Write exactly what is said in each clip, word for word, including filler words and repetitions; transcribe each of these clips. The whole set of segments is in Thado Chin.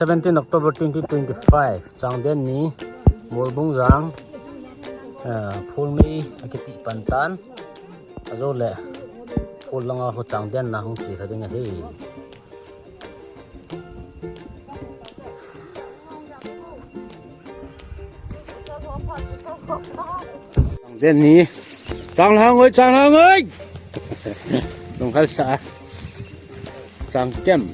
Seventeen October twenty twenty-five, Changden ni, Molbung Jang, eh, Phulmei akiti pan tan, ajole Phul langa ho Changden na hung chi kha ding ahi. Changden ni. Chang hang oi, chang hang oi. Lunghal sa. Chang kem.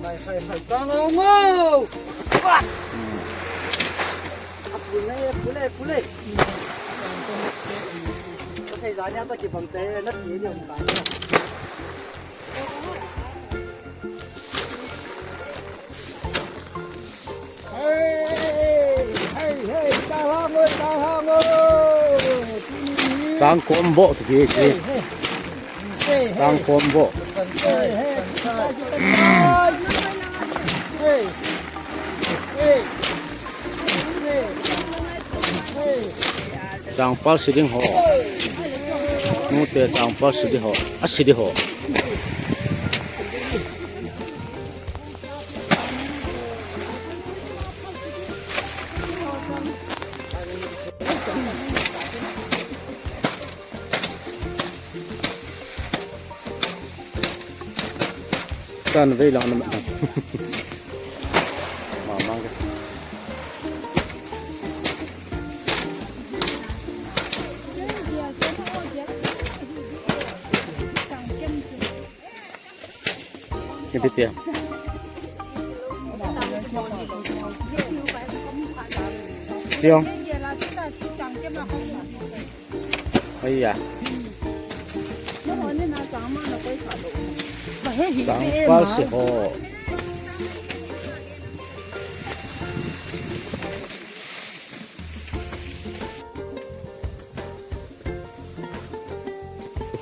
Hai, hai, hai. Chang hang oi. Pule, pule, pule. Ko sei janya ko chi bang te na ti ni um ka. Hey, hey, hey, chang hang oi, chang hang oi. Chang kom bo tu ki. Hey, hey. Hey, hey. Chang kom bo. Hey, hey. Hey, hey. Hey, hey. Changpal siding ho. Nute changpal siding ho. A siding ho. Tan vei lang na ma. Ma mang ke. Ni pitia. Tiong. Aya. Changpal si ho.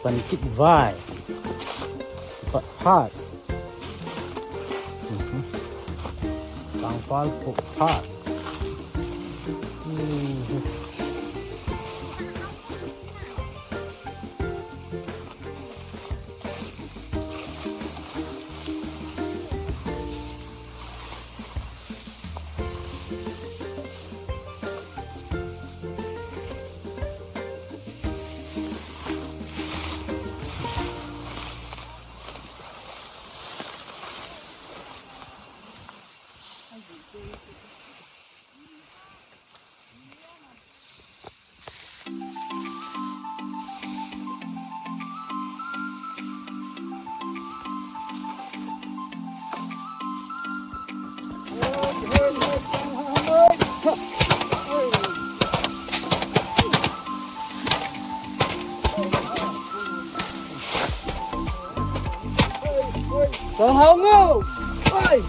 Pan kit vai. Pat phat. Changpal phat. Chang hang o. Oi.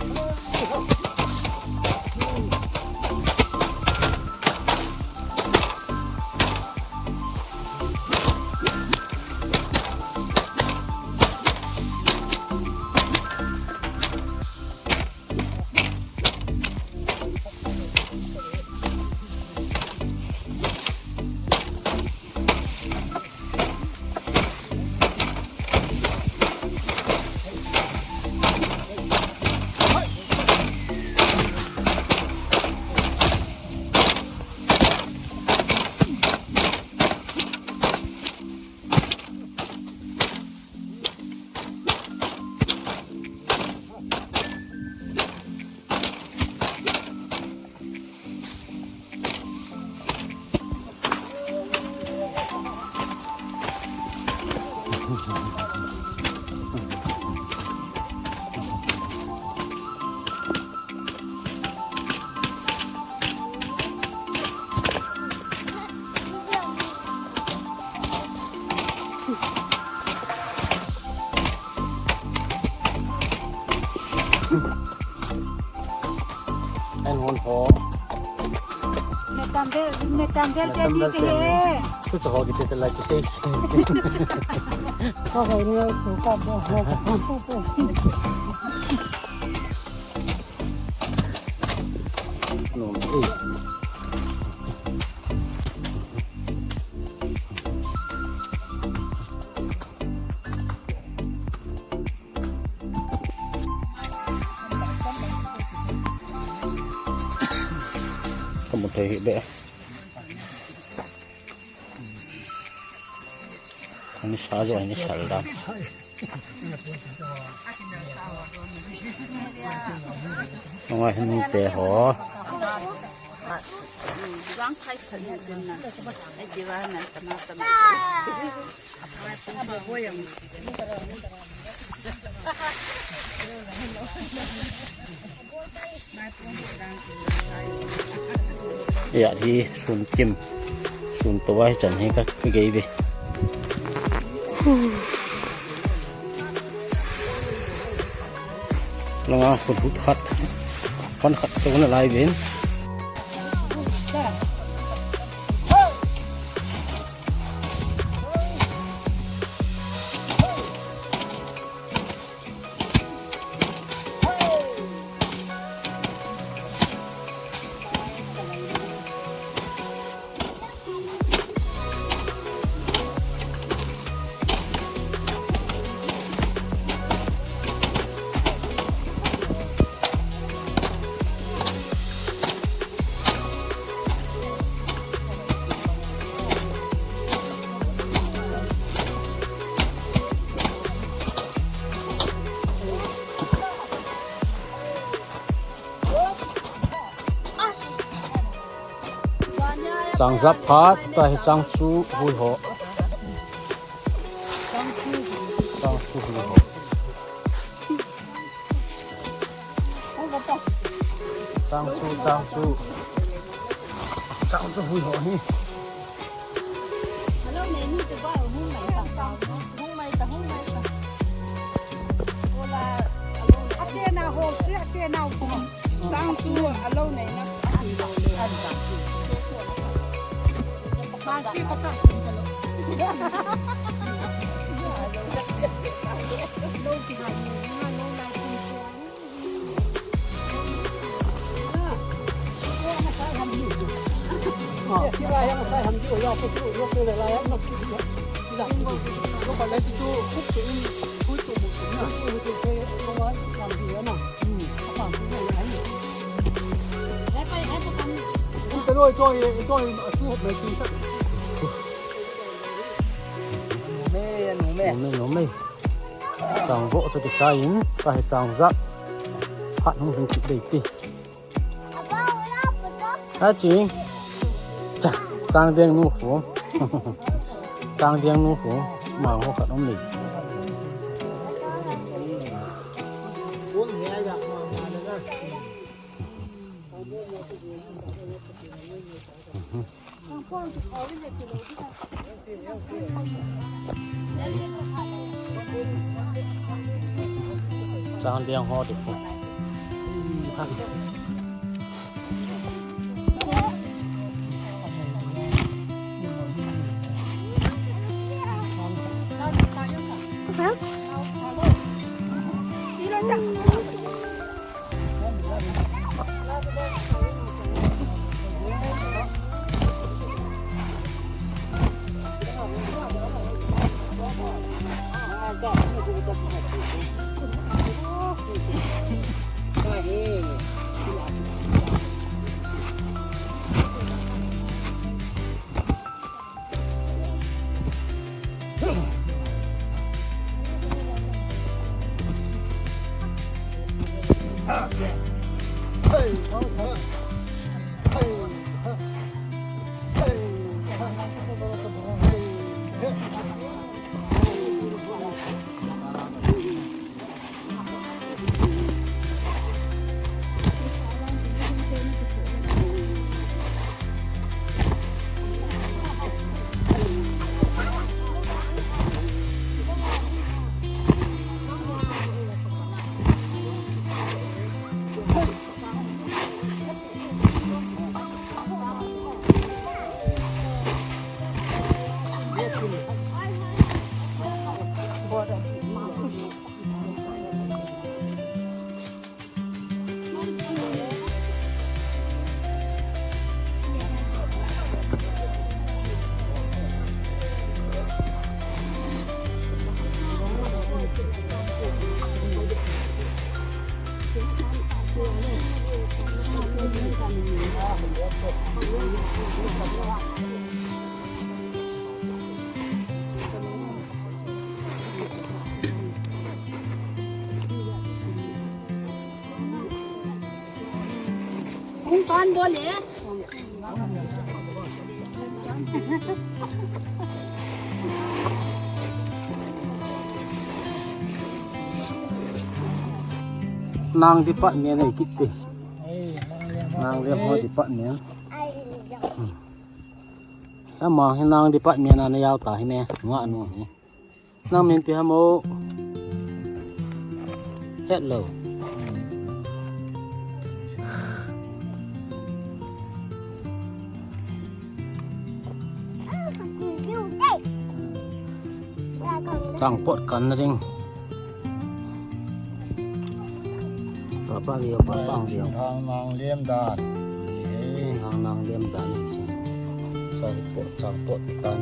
An hon ho. Metam bel, metam bel te di ke he. Tu tu ho ki te te lai tu se. Ko ho ni su ka bo ho. No, eh. Thei hi be. Ani sa jo ani sal dam. Ngai hin te ho. Ya, hi sun kim, sun to vai chan hi ka, ka gei ve. Langa khut khut khat, pan khat to na lai ven. Chang jap phat, ta hi chang chu hui ho. Chang chu hui ho. Chang chu, chang chu. Chang chu hui ho hi. Hung mai ta, hung mai ta. Ola, alo nei. Ate na ho, si ate na ho. Tang chu alo nei na. Ma si ka ta. Lo ki ha ni, ma lo lai ki. Chang vo chu kichai in, ka hi chang jap. Phat hung hung kit dei ti. Ha chi. Cha, chang deng nu khu. Chang deng nu khu. Ma ho khat um ni. Chang deng ho di. Hung tan bol e. Nang department nei kit te. Nang lem ho department. Ama hi nang department a na yau ta hi ne. Nga nu hi. Nang min pi ham o. Hello. Chang pot kan ring. Papa view, papa view. Hang nang lem dan. Hang nang lem dan. Chang pot, chang pot kan.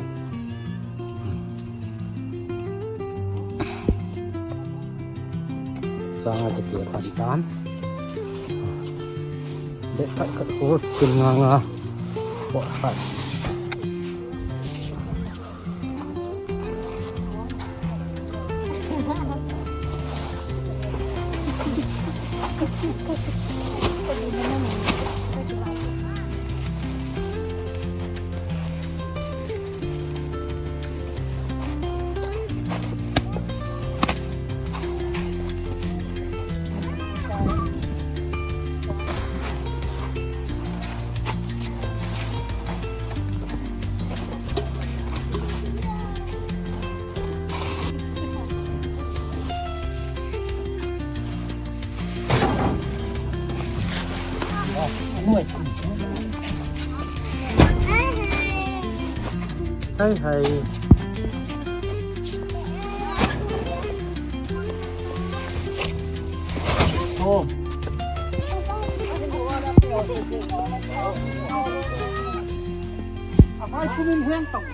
Chang a kiti a pan tan. Bek khat khat ko tin nga nga. Pot khat. Hai hai. Oh. Apai kunin hen tong.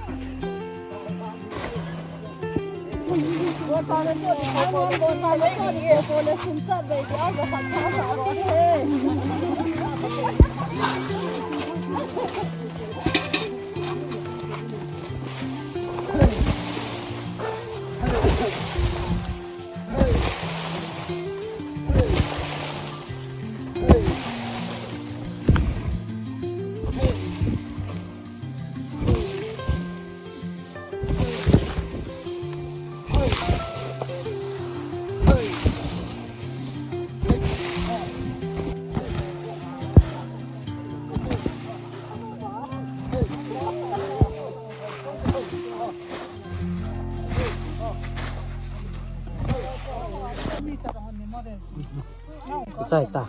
Chai ta.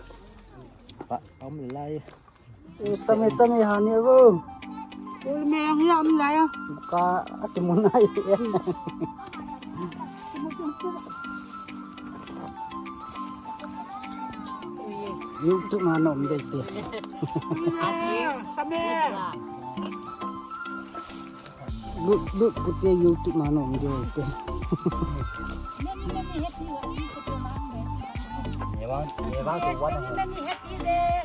Pa, om lai. Tami, tami, hani abo. Ul me ang ya, ang lai a. Ka, ati mo na, eh. YouTube ma nom dei te. Lut, lut, kute YouTube ma nom dei te. Many, many happy day.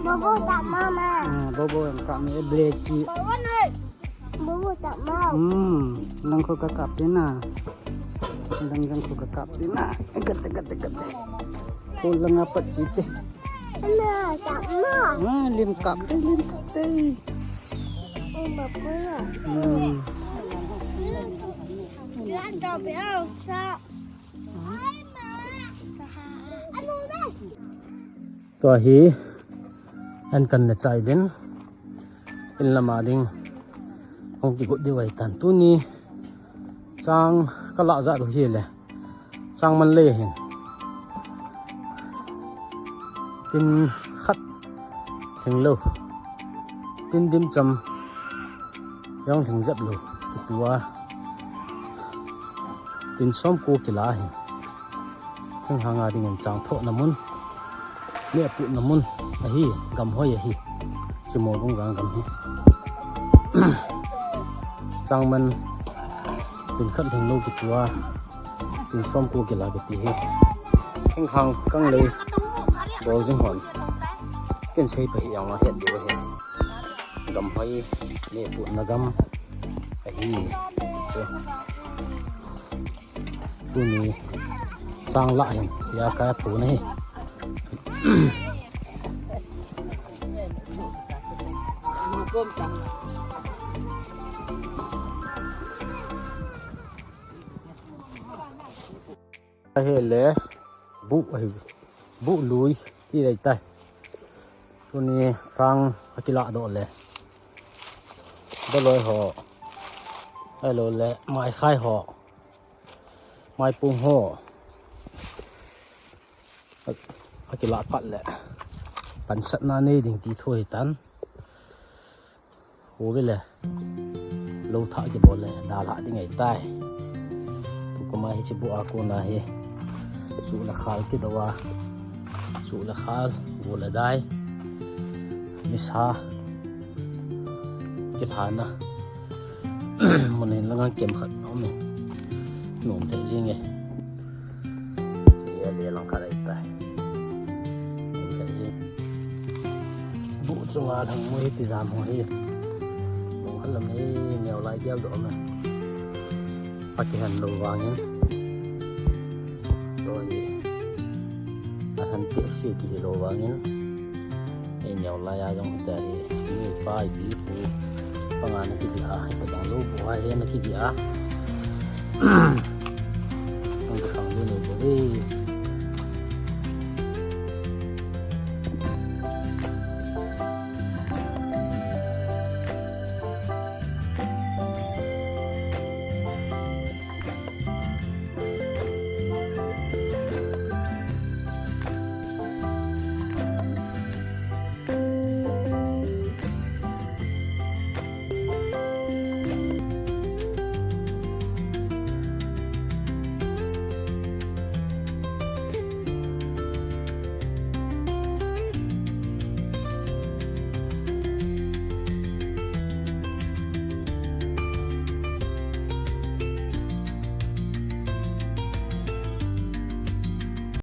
Bobo tak mama. Ah, Bobo yang kap ni, eh, Blackie. Bobo tak mau. Hmm, nang ko kakap te na. Nang, nang ko kakap te na. Kate, kate, kate. Ko langa pat chite. Ana, tak mau. Ah, lim kap te, lim kap te. Uma pula. Hmm. Yan daw, be, oh, sa. Tua hi, an kan na chai den, in lama ding, hong kigot diu ahi tan tuni, chang ka lah jat u hi le, chang man le hin. Tin khat lhing lou, tin dim cham, jong lhing jep lou, tua, tin som ko kila hi. Thinghang a dingin chang thohna mun, mi apuhna mun ahi, gam hoi ahi. Chimol Gungrang gam hi. Changman, tin khat lhing lou kitua, tin som ko kila kiti hi. Hung hang kang lei bol jing hon. Ken sei pa hi ang a het diu ahi. Gam hoi, ne pu na gam ahi. Chu. Tuni sang la hin ya ka pu na hi. Ahile, bu, ahi, bu lui, ti dei tai. Tuni sang akilah doh le. Daloi ho. Ahilou le, mai khai ho. Mai pung ho. Akilah pat le. Pansatna nei ding ti thu hi tan. Hu ve le. Lou thah kibol le, dalha ding ahi tai. Tukum a hiche bu a kona hi. Suh le khal kidou a. Suh le khal, bu le dai. Nisa. Kithana. Mun hin langa kem khat nom e. Nom thei jing e. Chule le lang khat ahi tai. Nom thei jing. Bu chunga lhang mu hi tijam ho hi. Bu halam e, neo lai gel doh me. Akihen lou vangin. Loi. Ahan pe si kihi lou vangin. Ei neo lai a jong ta hi. Ni pa i pi pu. Panga na kidi a. Tabang lou bu a he na kidi a. Ang ka sang ni bu hi.